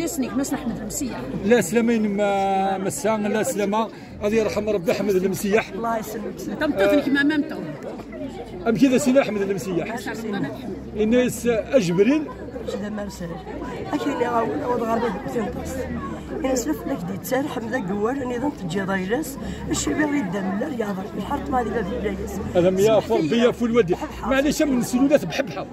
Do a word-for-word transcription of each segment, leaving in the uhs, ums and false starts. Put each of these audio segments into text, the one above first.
Sneg Mass Ḥmed Lemsiyeḥ. La slama-inem a massa, la slama. Ad yerḥem Rebbi Ḥmed Lemsiyeḥ. الله يسلمك. Tameṭṭut n gma-m, am Tom. Amek i d as-yenna Ḥmed Lemsiyeḥ? Yenna-yas: "A Ǧebril." Ǧebril Merser. Ad k-iniɣ awal, awal ɣer bab n tinṭast. Yenna-yas: "Lafella k-d-yettar Ḥmed agewwal, aniḍen teǧǧiḍ ayla-s, acimi i d-amellal yeɛḍer lḥerṭ ma di bab n layas." Ad am-yaɛfu Rebbi, yaɛfu lwaldin. Ḥebḥa. Maɛlic, am neslula tebḥebḥa.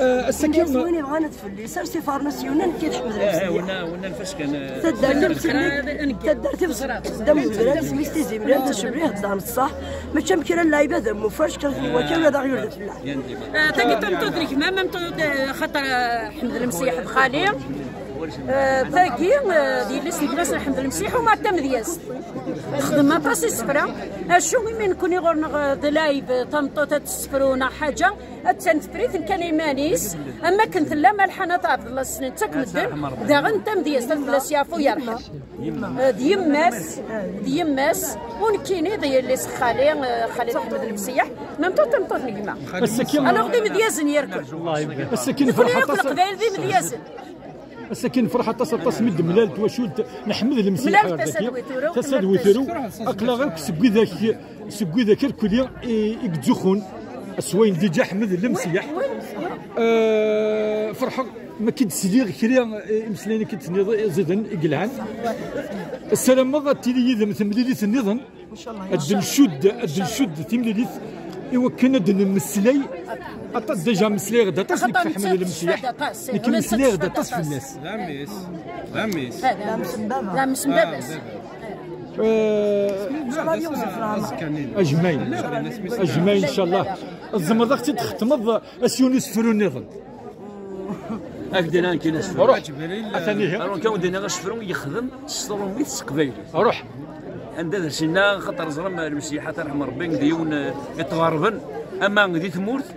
Ah, ass-agi win yebɣan ad fell-i, sers ifarnas yunan kid Ḥmed Lemsiyeḥ. Winna, winna lfas kan, eh, taddart-im, taddart-im, d amudrar, isem-is Tizi Mlal, tacebḥit d ṣṣeḥ, mačči am kra n lɛibad am ufarc, kra n wakka, ad aɣ-yurd fell-aɣ. Ah, tagi d tameṭṭut n gma-m, am tu-, eh, xaṭer, eh, Ḥmed Lemsiyeḥ d xali. Eh, tagi, eh, d yelli-s n gma-s n Ḥmed Lemsiyeḥ, u ma d tamedyazt. Texdem aṭas isefra. Acu imi nekni ɣur-neɣ, eh, d live, eh, tameṭṭut ad tessefru neɣ ḥaǧa, attan tefrit kan iman-is, am wakken tella Malḥa n At Ɛebdellah, ssnen-tt akk medden, daɣen d tamedyazt, ad fell-as yeɛfu yerḥem. Eh, d yemma-s, d yemma-s, u nekkini d yelli-s xali, eh, xali Ḥmed Lemsiyeḥ, même temps tameṭṭut n gma. Ass-agi alors d imedyazen yerkul. Ass-agi nefreḥ aṭas. Leqbayel d imedyazen. Ass-agi nefreḥ aṭas, aṭas mi d-temlal twacult n Ḥmed Lemsiyeḥ. Mlal ɣer dagi. Tasa d Witru. Tasa d Witru. Aql-aɣ akk seg widak, seg widak irkelli i, i yettzuxxun s wayen d-iǧǧa Ḥmed Lemsiyeḥ. Euh, ferḥeɣ ma k-id-sliɣ kra, eh, imeslayen i k-id-tenniḍ, eh, ẓiden i yelhan. Ssarameɣ ad tili yid-m temlilit nniḍen. Ad d-ncudd, ad d-ncudd timlilit i wakken ad d-nemmeslay. Aṭas déjà meslayeɣ-d aṭas nekk f Ḥmed Lemsiyeḥ. Nekk meslayeɣ-d aṭas fell-as. D ammi-s. D ammi-s. D ammi-s n baba. D ammi-s n baba-s. Ajmay. Ajmay, inchallah. Tzemreḍ ad ɣ-tt-id-txetmeḍ, a s-yuni usefru nniḍen. Ak-d-nnan kan asefru. Ruḥ. Atan ihi. Alors, kan d-nnan asefru yexdem s trumit s teqbaylit. Ruḥ. Anda d as-inna, xaṭer ẓram Lemsiyeḥ ad t-yerḥem Rebbi, d yiwen, eh, iṭɣerben, ama di tmurt,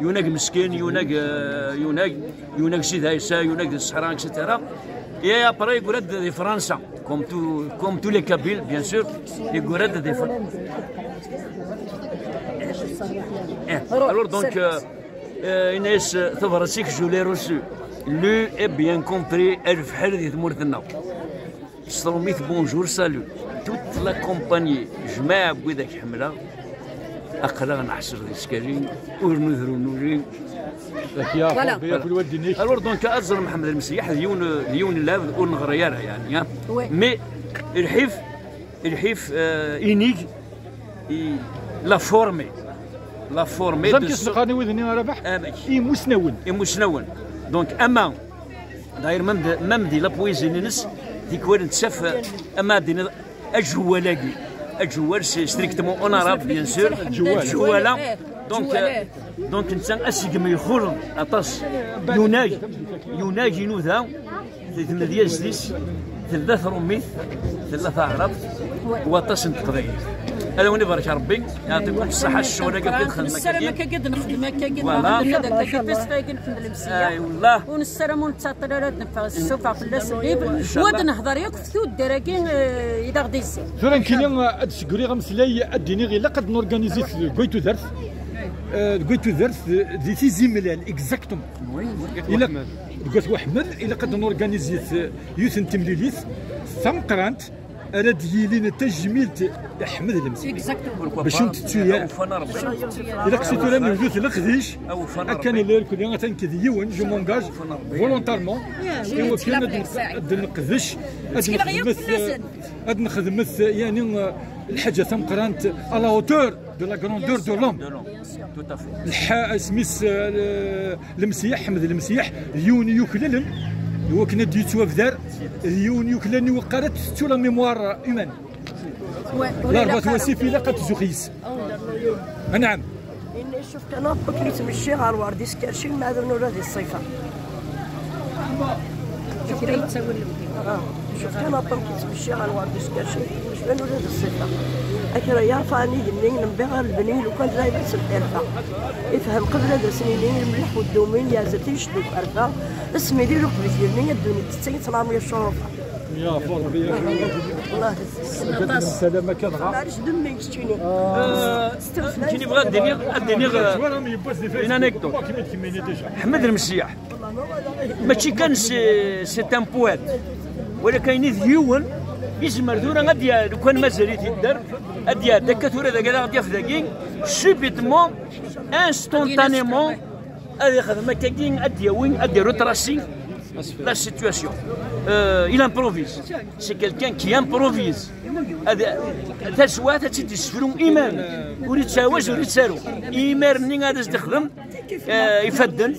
yunag meskin, yunag, eh, yunag, yunag Sidi Ɛisa, yunag di ṣṣeḥra, et cetera. Et après, yegra-d di Fransa, comme tout, comme tous les Kabyles, bien sûr, yegra-d di Fransa. Eh, alors, donc, euh, euh, Inès, euh, tabrat-ik, je l'ai reçue. Lu et bien compris, lefḥel di tmurt-nneɣ. S trumit, bonjour, salut. Toute la compagnie, jmaɛ n widak ḥemmleɣ. Aql-aɣ neḥseb di tskali, ur nudru nuli. Voilà. Alors, donc, ad ẓrem Ḥmed Lemsiyeḥ, d yiwen, d yiwen n lɛebd ur neɣri ara, yeɛni, ha? Oui. Mais, lḥif, lḥif, euh, inig, i, la formé. La formé. Ẓem de kis so-, neqqaren i wid-nni, a Rabaḥ? Amek? Imusnawen. Imusnawen. Donc, ama, d'ailleurs, même de, même di la poésie-nnes, tikwal nettaf, euh, ama d-, Ajewwal-agi, ajewwal, c'est strictement en arabe, bien sûr. Ajewwal. Ajewwal-a. Donc, euh, donc, netta asegmi yexuleḍ aṭas. Yunag, yunag inuda, di tmedyazt-is, tella trumit, tella taɛrabt, waṭas n teqbaylit. Ad wen-ibarek Rebbi, yeɛṭikum ṣṣeḥḥa, ccɣel-agi akk i txedmem akkagi. Nessaram akkagi ad nexdem akkagi, voilà. Ad nexdem akkagi, tusfa-agi n Ḥmed Lemsiyeḥ. Ay, wallah. Ur nessaram ur nettɛeṭṭil ara ad neffeɣ, ssufeɣ fell-as llibre, wa ad nehḍer yakk f tuddar-agi, eh, i d aɣ-d-izzin. Tura nekkini, eh, ad d-sguriɣ ameslay, ad d-iniɣ ilaq ad norganizi deg way tudert, eh, deg way tudert, eh, di Tizi Mlal, exactement. Ilaq, deg At Weḥmed, ilaq ad norganizi, eh, yiwet n temlilit tameqqrant, ara d-yilin d tajmilt i Ḥmed Lemsiyeḥ. Exactement. Bac ur ntettu ara. Ilaq si tura nebdu-t leqdic. Akken illa irkelli, atan nekk d yiwen, je m'engage volontairement. I wakken ad n-, ad neqdec, ad nexdmet, ad nexdmet, yani, lḥaǧa tameqqrant à la hauteur de la grandeur de l'homme. Tout à fait. Lḥa-, isem-is, euh, Lemsiyeḥ, Ḥmed Lemsiyeḥ, d yiwen yuklalen, i wakken ad d-yettwabdar, d yiwen yuklalen i waqqar ad tettu la mémoire humaine. Ouais, l'arba wasif ilaq ad tzuxx yis. Anɛam. Inna yecuf kan akken yettmecci ɣer Werdi Skerci, ma d ula di ṣṣifa. Kra yettawin lebni. Ah, yecuf kan aṭṭan ki yettmecci ɣer Werdi Skerci, mecban ula di ṣṣifa. Akra yerfan igenni, nembiɣ ɣer lebni, lukan d lɛibad s lḥirfa. Ifhem qbel ad as-nini, mliḥ uddumin, yeɛzel ticeddu f rfa, asmi di lweqt d gelmi, a ddunit tettayet lamya ccurufa. Yeɛfu Rebbi, yeɛfu Rebbi. Aṭas. Salama kan dɣa. Maɛlic, d mmi keččini. Ah, keččini bɣiɣ ad d-iniɣ, ad d-iniɣ, euh, une anecdote. Ḥmed Lemsiyeḥ. Mačči kan c'est c'est un poète, walakin d yiwen yezmer tura ad d-yerr, lukan mazal-it yedder, ad d-yerr akka tura dagi ad aɣ-d-yaf dagi, subitement, instantanément, ad ixdem akkagi, ad d-yawi, ad d-retracer la situation. Euh, il improvise. C'est quelqu'un qui improvise. Ad, taswiɛt ad tt-id-yessefru iman, ur yettɛawaz, ur yettaru. Imir-nni ad as-d-ixdem, euh, ifadden,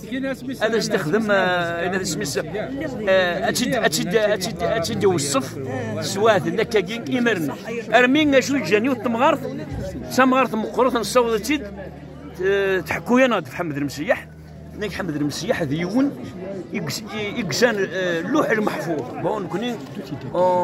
ad as-d-ixdem, euh, ad as-mis-, euh, ad tt-id-, ad tt-id-, ad tt-id-, ad tt-id-iweṣṣef s waɛden akkagi imir-nni. Armi acu yeǧǧan yiwet temɣart, d tamɣart meqqret, nessaweḍ-tt-id, euh, tḥekku-yaneɣ-d ɣef Ḥmed Lemseyyeḥ. Nna Ḥmed Lemseyyeḥ d yiwen i ges-, i, i yeǧǧan, euh, lluḥ lmeḥfuz. Bon, nekni, euh,